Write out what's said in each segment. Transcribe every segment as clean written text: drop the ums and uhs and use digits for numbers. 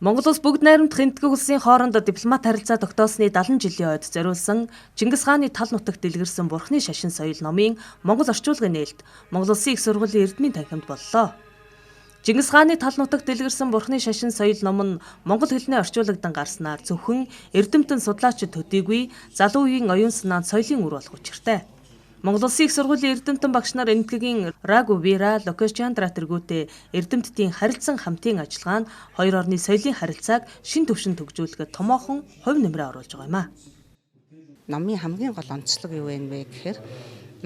Монгол улс бүгд найрамдах Энэтхэг улсын хооронд дипломат харилцаа тогтоосны 70 жилийн ойд зориулсан Чингис хааны тал нутагт дэлгэрсэн Бурхны шашин соёл номын Монгол орчуулгын нээлт Монгол Улсын их сургуулийн эрдмийн танхимд боллоо. Чингис хааны тал нутагт дэлгэрсэн Бурхны шашин соёл ном нь монгол хэлний орчуулагдан гарснаар зөвхөн эрдэмтэн судлаачид төдийгүй залуу үеийн оюун санаанд соёлын үр болох учиртай. Монгол Улсын их сургуулийн эрдэмтэн багш нар Энэтхэгийн Рагу Вира, Локеш Чандра тэргүүтээ эрдэмтдийн харилцан хамтын ажиллагаа нь хоёр орны соёлын харилцааг шинэ түвшинд түгжүүлэхэд томоохон хувь нэмрээ оруулж байгаа юм а. Номын хамгийн гол онцлог юу вэ гэхээр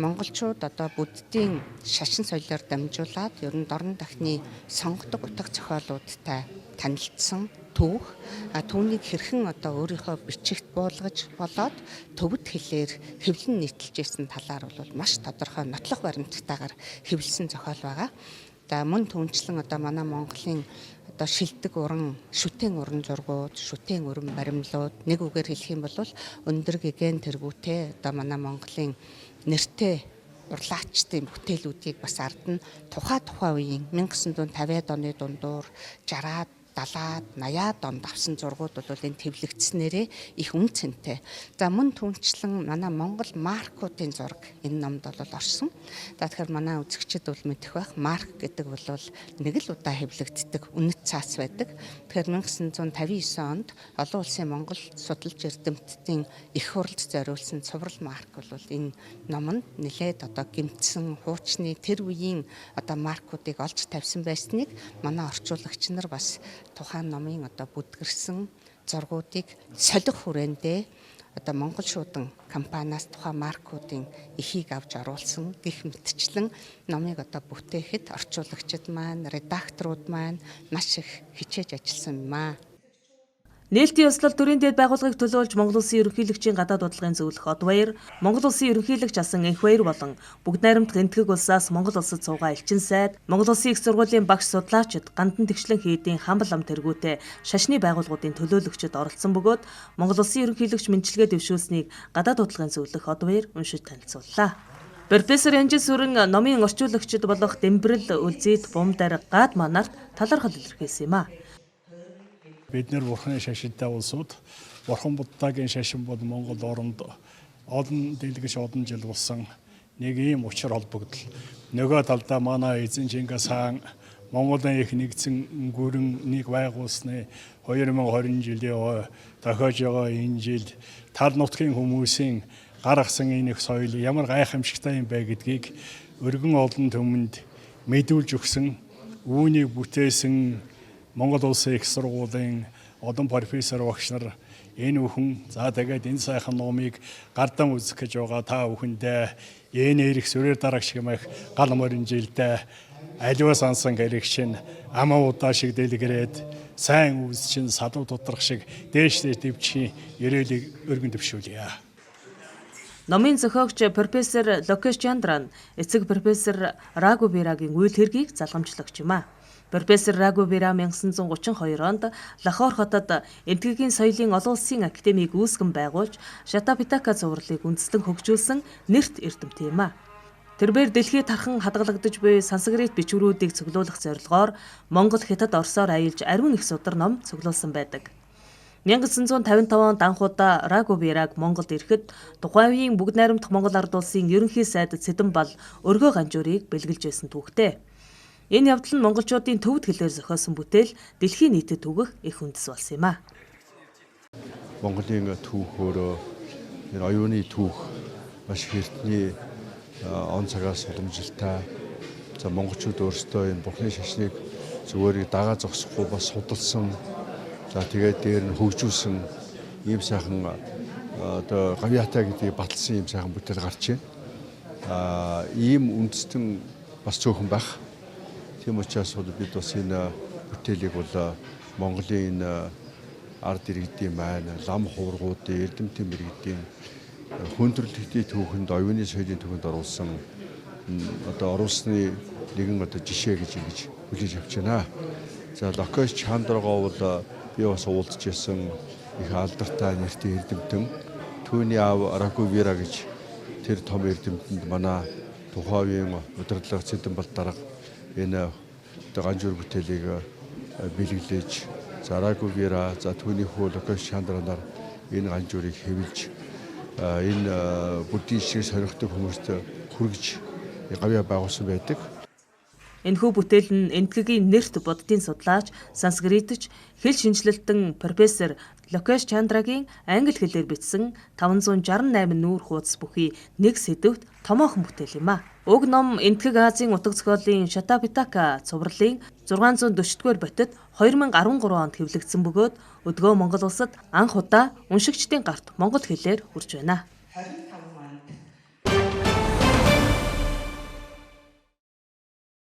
монголчууд одоо буддийн шашин соёлоор дамжуулаад ер нь дорн дахны сонгодог утга зохиолуудтай танилцсан түүх, түүнийг хэрхэн одоо өөрийнхөө бичигт буулгаж болоод төвд хэлээр хэвлэн нийтэлж ирсэн талаар бол маш тодорхой нотлох баримттайгаар хэвлэсэн зохиол байгаа. За мөн түнчлэн одоо манай Монголын одоо шилдэг уран, шүтэн уран зургууд, шүтэн өрн баримлууд, нэг үгээр хэлэх юм бол өндөр гигэн тэргүүтэй одоо манай Монголын нэртэй урлаачдын бүтээлүүдийг бас ард нь тухай үеийн 1950-ад оны дундуур 60-аад 70-аад 80-аад онд авсан зургууд бол энэ тэвлэгдснээрээ их үн цэнтэй. За мөн түнчлэн манай Монгол маркуудын зураг энэ номд бол орсон. За тэгэхээр манай үзэгчид бол мэдэх байх. Марк гэдэг бол нэг л удаа хэвлэгддэг үнэт цаас байдаг. Тэгэхээр 1959 онд олон улсын Монгол судалж эрдэмтдийн их хурлд зориулсан цуврал марк бол энэ номонд нэлээд одоо гэмтсэн хуучны тэр үеийн одоо маркуудыг олж тавьсан байсныг манай орчуулагч нар бас тухайн номын одоо бүдгэрсэн зургуудыг солих хүрээндээ одоо Монгол шуудан компаниас тухайн маркуудын эхийг авч оруулсан гэх мэтчлэн номыг одоо бүтээхэд орчуулагчид маань, редакторууд маань маш их хичээж ажилласан юм аа. Нээлтийн ёслол төрийн дэд байгууллагыг төлөөлж Монгол Улсын ерөнхийлөгчийн гадаад бодлогын зөвлөх Одваяр, Монгол Улсын ерөнхийлөгч Асан Энхбаяр болон бүгд найрамдах Энэтхэг улсаас Монгол улсад суугаа элчин сайд, Монгол Улсын их сургуулийн багш судлаачид, Гандан тэгшлэн хийдийн хамбал ам тэргүүтээ шашны байгууллагуудын төлөөлөгчид оролцсон бөгөөд Монгол Улсын ерөнхийлөгч мэндчилгээ дэвшүүлсэнийг гадаад бодлогын зөвлөх Одваяр уншиж танилцууллаа. Профессор Янжил Сүрэн номын орчуулагчид болох Дэмбэрэл, Үлзийт, Бумдар, Гад манарт талархал илэрхийлсэн юм а. Бид нэр Бурхны шашинтай улсууд, Бурхан Буддагийн шашин бол Монгол оронд олон дэлгэж олон жил болсон нэг ийм учир холбогдол. Нөгөө талдаа манай эзэн Чингис хаан Монголын их нэгдсэн гүрэн нэг байгуулсны 2020 жилийн ой тохиож байгаа энэ жил тал нутгийн хүмүүсийн гаргасан энэ их соёл ямар гайхамшигтай юм бэ гэдгийг өргөн олон түмэнд мэдүүлж өгсөн, үүнийг бүтээсэн Монгол Улсын их сургуулийн олон профессор багш нар энэ бүхэн, за тэгээд энэ сайхан номыг гардан үзэх гэж байгаа та бүхэндээ энэ эрх сүрээр дараг шиг мэх гал морин жилдээ аливаа сансан гэрэгчин амаа удаа шиг дэлгэрээд сайн үс чинь садуу тутрах шиг дээш дээш дэвчхийн ерөөлийг өргөн дэвшүүлье. Номын зохиогч профессор Локеш Чандран эцэг профессор Рагу Вирагийн үйл хэргийг залгамжлагч юм а. Профессор Рагу Вира 1932 онд Лахор хотод Энэтхэгийн соёлын олон улсын академийг үүсгэн байгуулж Шатапитака цувралыг үндэслэн хөгжүүлсэн нэрт эрдэмтэн юм а. Тэрбээр дэлхийд тархан хадгалагдаж буй санскрит бичвэрүүдийг цуглуулах зорилгоор Монгол, Хятад, Оросоор аялж ариун их судар ном цуглуулсан байдаг. 1955 онд анх удаа Рагу Вираг Монголд ирэхэд тухайн үеийн бүгд найрамдах Монгол Ард улсын ерөнхий сайд Цэдэн бал өргөө ганжуурыг бэлгэлж байсан түүхтэй. Энэ явдал нь монголчуудын төвд хэлээр зохиосон бүтээл дэлхийн нийтэд түгэх их үндэс болсон юм а. Монголын түүхөөрөө энэ оюуны түүх маш их эртний он цагаас уламжилтай. За монголчууд өөрсдөө энэ Бурхны шашныг зүгээр дагаа зогсохгүй бас судалсан. За тэгээд дээр нь хөгжүүлсэн ийм сайхан одоо гавьяатай гэдгийг баталсан ийм сайхан бүтээл гарч байна. Аа ийм үндэстэн бас цөөхөн байх. Тийм учраас бол бид бас энэ бүтээлийг бол Монголын энэ ард иргэдийн маань лам хуврагуудын эрдэмтэн мэргэдийн хүндрэлтийн түүхэнд оюуны соёлын түүхэнд оруулсан одоо оруулсны нэгэн одоо жишээ гэж ингэж хүлээж авч байна. За Локеш Чандрагоо бол би бас уулзж исэн их алдартай нэртэй эрдэмтэн. Түүний аав Рагувира гэж тэр том эрдэмтэнд манай тухайн үеийн удирдлага Цэдэн бал дарга энэ одоо ганжуур бүтээлийг бэлгэлж За Рагу Вира, за түүний хүү Локеш Чандра нар энэ ганжуурыг хэвлэж энэ буддийн шиг сонирхдаг хүмүүст хүргэж гавьяа байгуулсан байдаг. Энэхүү бүтээл нь Энэтхэгийн нэрт буддын судлаач, санскритч, хэл шинэчлэлтэн профессор Локеш Чандрагийн англи хэлээр бичсэн 568 нүүр хуудас бүхий нэг сэдэвт томоохон бүтээл юм а. Уг ном Энэтхэг Азийн утга зохиолын Шатапитака цувралын 640-р ботод 2013 онд хэвлэгдсэн бөгөөд өдгөө Монгол улсад анх удаа уншигчдын гарт монгол хэлээр хүрч байна.